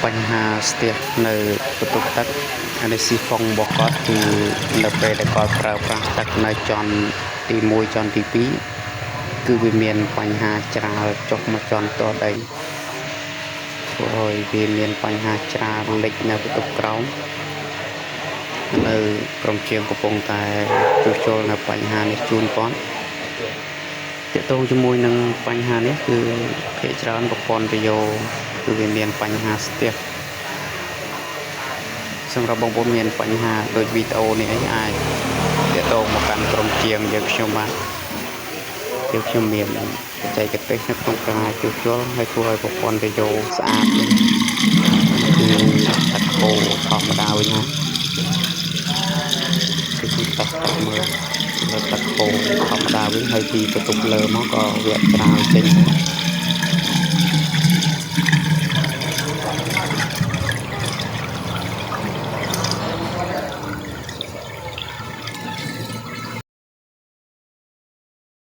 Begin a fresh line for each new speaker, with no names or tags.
បញ្ហាស្ទះនៅបន្ទប់ទឹកអានេះស៊ីហ្វុងរបស់គាត់គឺនៅពេលដែលគាត់ប្រើប្រាស់ទឹកនៅជាន់ទី1ជាន់ទី2គឺវាមានបញ្ហាច្រាលចុះមកជាន់ទល់ដីធ្វើឲ្យវាមានបញ្ហាច្រាលលិចនៅបន្ទប់ក្រោមនៅក្រុមជាងកំពុងតែជួសជុលនៅបញ្ហានេះជូនគាត់ទាក់ទងជាមួយនឹងបញ្ហានេះគឺភាគច្រើនប្រព័ន្ធទុយោគឺវាមានបញ្ហាស្ទះសម្រាប់បងប្អូនមានបញ្ហាដូចវីដេអូនេះអីអាចទាក់ទងមកកាន់ក្រុមជាងយើងខ្ញុំបានយើងខ្ញុំមានបច្ចេកទេសនៅក្នុងការជួសជុលហើយធ្វើឲ្យប្រព័ន្ធទុយោស្អាតវិញគឺទឹកហូរធម្មតាវិញណាគឺខ្ញុំតេស្តទឹកមើលលើទឹកហូរធម្មតាវិញហើយពីបន្ទប់លើមកក៏វាច្រាលចេញដែរ។